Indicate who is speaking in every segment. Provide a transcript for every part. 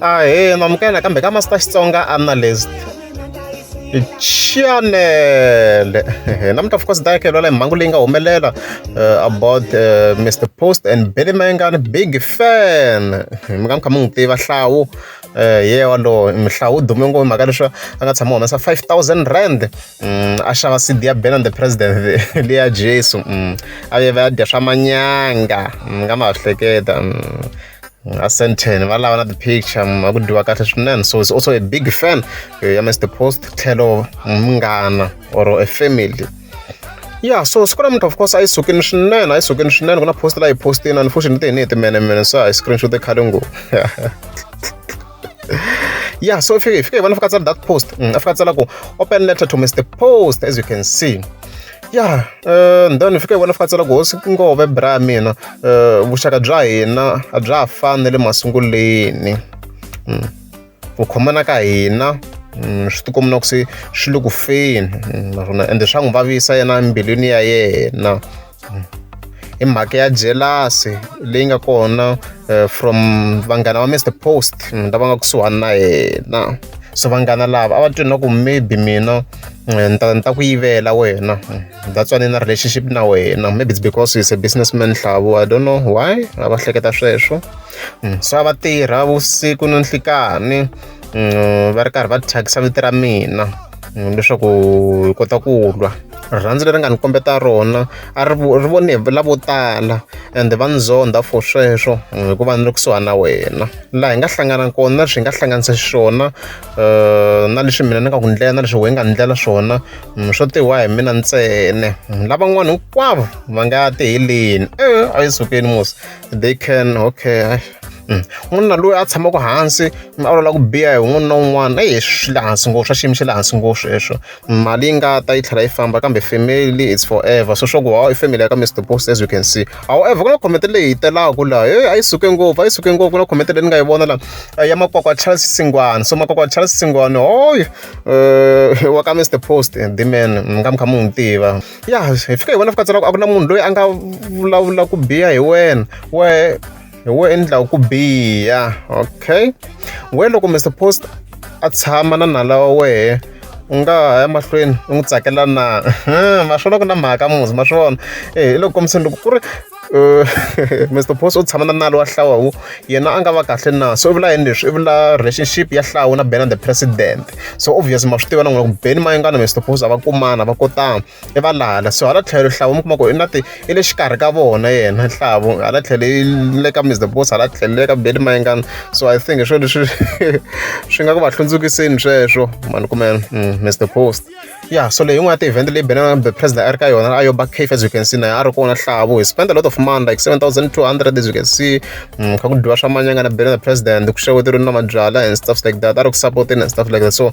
Speaker 1: Ahee, namukela nakambe ka Master Xitsonga Analyst channel. Namuntlha of course ta hi mhangu leyi nga humelela about Mr Post and Benny Mayengani big fan. Mi nga mi kha mi n'wi tiva Hlawu hi yena walowo Hlawu u dume ngopfu hi mhaka leswi a nga tshama humesa R5000 a xava CD ya Benny and the President leya Jesu a vuye va ya dya swa manyanga mi nga ma ha hleketa a Sandton va lava na ti-picture a ku dyiwa kahle swinene so is also a big fan ya Mr Post tlhelo munghana or a family. Yeah, so siku namuntlha of course a yi sukile swinene, a yi sukile swinene ku na post la yi postini unfortunately hi ni hi timenemene so a yi screenshot khale ngopfu. Yeah, so fike hi fike hi vona fika tsala that post, a fika tsala ku open letter to Mr Post as you can see. Yeah, and then fike hi vona fika tsala ku hosi Ngove bra mina vuxaka bya hina a bya ha fani na le masunguleni. Ku khomana ka hina swi tikomba na ku se swi le ku feni naswona ende swa n'wi vavisa yena embilwini ya yena hi mhaka ya jealous leyi nga kona from vanghana va Mr Post lava nga kusuhani na yena. So vanghana lava a va twi na ku maybe mina ni ta ku yivela wena, that's why ni na relationship na wena, maybe it's because he's a businessman Hlawu, I don't know why a va hleketa sweswo. So a va tirha vusiku na nhlikani va ri karhi va thyakisa vito ra mina leswaku hi kota ku lwa. Rirhandzu leri nga ni kombeta rona a ri ri vone hi lavo tala ende va ni zonda for sweswo hikuva ni ri kusuhani na wena. Laha hi nga hlangana kona na leswi hi nga hlanganisa xiswona na leswi mina ni nga ku ndlela na leswi wena u nga ni ndlela swona swo tiviwa hi mina ntsena. Lavan'wana hinkwavo va nga tiheleni, a yi sukeni musi they can okay. N'wanuna loyi a tshamaka hansi a vulavula ku biha hi un'wana na un'wana eyi swi le hansi ngopfu swa xiyimo xa le hansi ngopfu sweswo. Mali yi nga ta yi tlhela yi famba kambe family it's forever, so swa ku hawa i family ya ka Mr Post as you can see. However ku na comment leyi hi telaka laha, heyi a yi suke ngopfu, a yi suke ngopfu. Ku na comment leyi ni nga yi vona laha ya Makwakwa Charles Singwani. So Makwakwa Charles Singwani hoyi wa ka Mr Post the man mi nga mi kha mi n'wi tiva. Yeah, hi fika hi vona fika tsala ku a ku na munhu loyi a nga vulavula ku biha hi wena, wehe hi wehe endlaka ku biha. Okay, we loko Mr Post a tshama na nala wa wehe u nga ha ya mahlweni u n'wi tsakela na? Ma swi vona ku na mhaka muzi, ma swi vona hi le ku kombiseni loko ku ri Mr Post u tshama na nala wa Hlawu yena a nga va kahle na. So i vula yini leswi? I vula relationship ya Hlawu na Benny the President. So obviously ma swi tiva na n'wina ku Benny Mayengani na Mr Post a va kumana, va kotana, i valala. So hala tlhelo Hlawu mi kuma ku i na ti i le xikarhi ka vona yena Hlawu, hala tlhelo i le ka Mr Post, hala tlhelo le ka Benny Mayengani. So I think hi swona leswi swi nga ku va hlundzukiseni sweswo mani kumbe Mr Post. Yeah, so leyi yin'wana ya ti-event leyi Benny the President a ri ka yona a yo ba cafe as you can see na a ri kona Hlawu. He spent a lot of money like 7,200 as you can see. Kha ku dyiwa swa manyanga na Benny the President, ku xeweteliwa na mabyalwa and stuff like that, a ri ku supporteni and stuff like that. So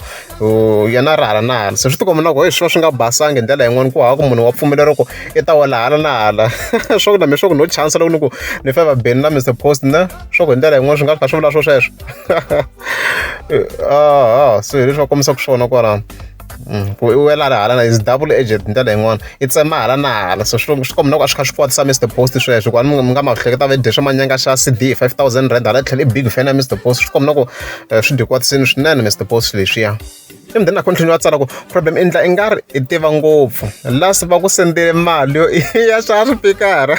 Speaker 1: yena a ri hala na hala, so swi tikomba na ku swi va swi nga basangi hi ndlela yin'wana ku hava ku munhu wa pfumeleriwa ku i ta wela hala na hala. Swa ku na mina swa ku no chance loko ni ku ni favor Benny na Mr Post na swa ku hi ndlela yin'wana swi nga kha swi vula swo sweswo. So hi leswi va kombisaka swona kwalano ku i wela hala na is double edged hi ndlela yin'wana, i tsema hala na hala. So swi komba na ku a swi kha swi kwatisa Mr Post sweswo, ku a mi nga ma hleketa va dye swa manyanga xa CD R5000 hala tlhelo i big fan ya Mr Post, swi komba na ku swi dyi kwatisini swinene Mr Post leswiya. And then a continue a tsala ku problem endla i nga ri i tiva ngopfu last va ku sendele mali yo ya xava swipikara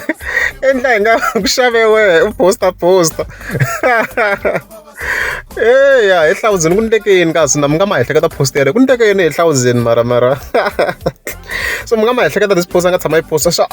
Speaker 1: endla hi nga ku xave wehe u posta posta. Eya hi Hlawuzini ku ndleke yini kasi na mi nga ma ehleketa post yaleyo ku ndleke yini hi Hlawuzini mara mara so mi nga ma ehleketa this post a nga tshama yi posta xa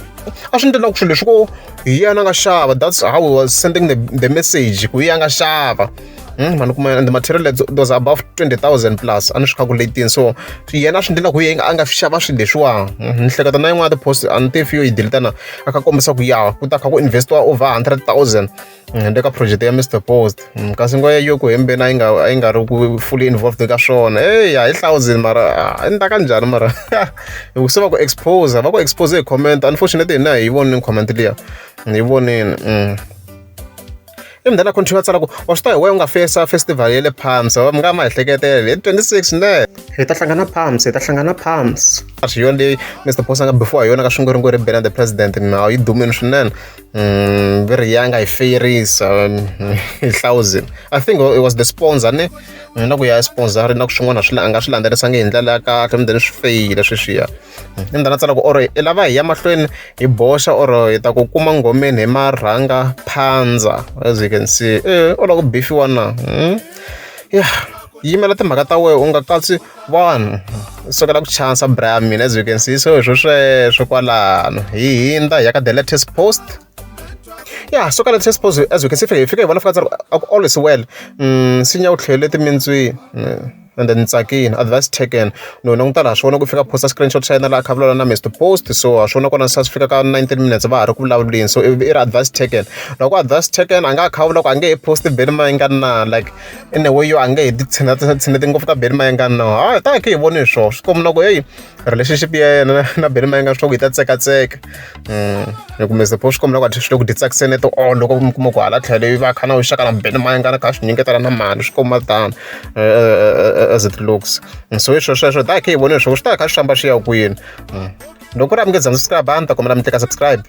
Speaker 1: a swi ndlela ku swilo leswi ku hi yena a nga xava, that's how he was sending the message ku hi yena a nga xava. Mani kuma and the material was above 20,000 plus a ni swi calculate-ini. So yena a swi ndlela ku yena a nga xava swilo leswiwa. Ni hleketa na yin'wana ya ti-post a ni tivi yo yi delete na a kha kombisa ku ya ku ta kha ku invest-iwa over 100,000 le ka project ya Mr Post, kasi ngo yo ku hembeni a yi nga a yi nga ri ku fully involved ka swona. Eya hi Hlawuzini mara i ndla kanjhani mara hi ku se va ku expose, va ku expose hi comment. Unfortunately hina hi yi vonile comment liya, hi vonile. Ivi then a continue a tsala ku wa swi tiva hi wena u nga fesa festival ya le Palms mi nga ma ehleketela hi 26 ne hi ta hlangana Palms, hi ta hlangana Palms. Hi yona leyi Mr Post a nga before hi yona ka swingweringo ri Benny the President na yi dumile swinene. Ve ri ya nga yi feyirisa hi hlawuzini. I think it was the sponsor ne na ku ya sponsor na ku swin'wana swi a nga swi landzelerisanga hi ndlela ya kahle then swi feyila sweswiya. Ivi then a tsala ku or i lava hi ya mahlweni hi boxa or hi ta ku kuma nghomeni hi marhanga phandza, as you can see. U lava ku bifiwa na? Yeah, yimela timhaka ta wena u nga katsi vanhu, sukela ku chansa bra ya mina, as you can see. So hi swo sweswo kwalano hi hindza hi ya ka the latest post. Yeah, so ka latest post, as you can see, hi fika hi vona fika tsala ku all is well, nsinya wu tlhelele timintswini and then tsakini, advice taken. No languta laha swi vona ku fika posta screenshot xa yena laha kha vulavula na Mr Post. So ha swona kona se swi fika ka 19 minutes va ha ri ku vulavuleni. So i ri advice taken. Loko advice taken, a nga kha vula ku a nge he post Benny Mayengani na like in a way yo a nge he ti tshineti ngopfu ka Benny Mayengani na hayi ta khe hi voni swona swi komba na ku heyi relationship ya yena na Benny Mayengani swa ku yi ta tsekatseka. Hi ku Mr Post swi komba na ku swi le ku ti tsakiseni to all loko mi kuma ku hala tlhelo yi va kha na vuxaka na Benny Mayengani kha swi nyiketela na mali, swi komba tano as it looks. So hi swo sweswo ta khe hi voni swo swi ta kha swi famba swi ya kwini. Loko ku ri a mi nge za mi subscribe, a ni ta kombela mi tlika subscribe.